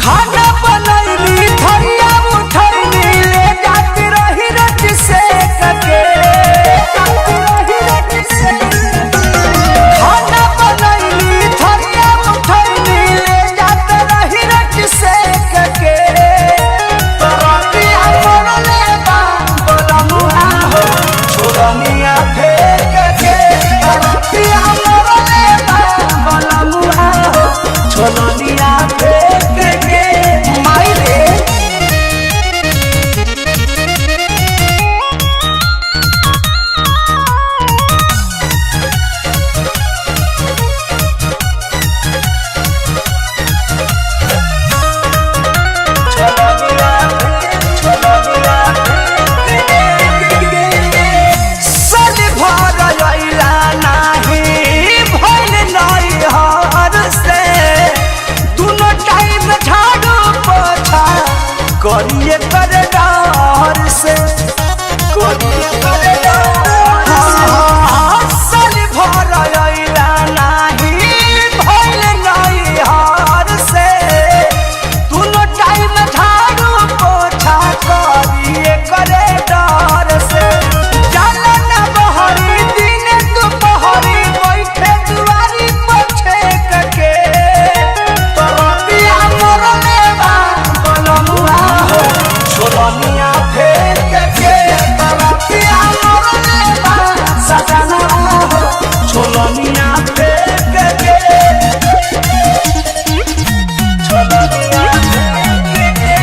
खाना बनैली थरिया उठैली ले जात रही रट से कके खाना बनैली थरिया उठैली ले जात रही रट से कके तरतिया मोरले बा बोलमुआ हो छोरनिया फेंक के तरतिया मोरले बा बोलमुआ हो छोरनिया फेंक के माई रे। साल भर अइला नाही भइल नैहर से दुनो टाइम झाड़ू पोछा करिए कर डर से करिए कर डर से। साल भर अइला नाही भइल नैहर से दुनो टाइम झाड़ू पोछा करिए करे डर से जाला ना बहरी दिन दुपहरी बैठे दुआरी पछे कके तरतिया मरले बा बलमुआ हो छोरनिया फेंक के तरतिया मरले बा सजना हो छोरनिया फेंक के छोरनिया फेंक के।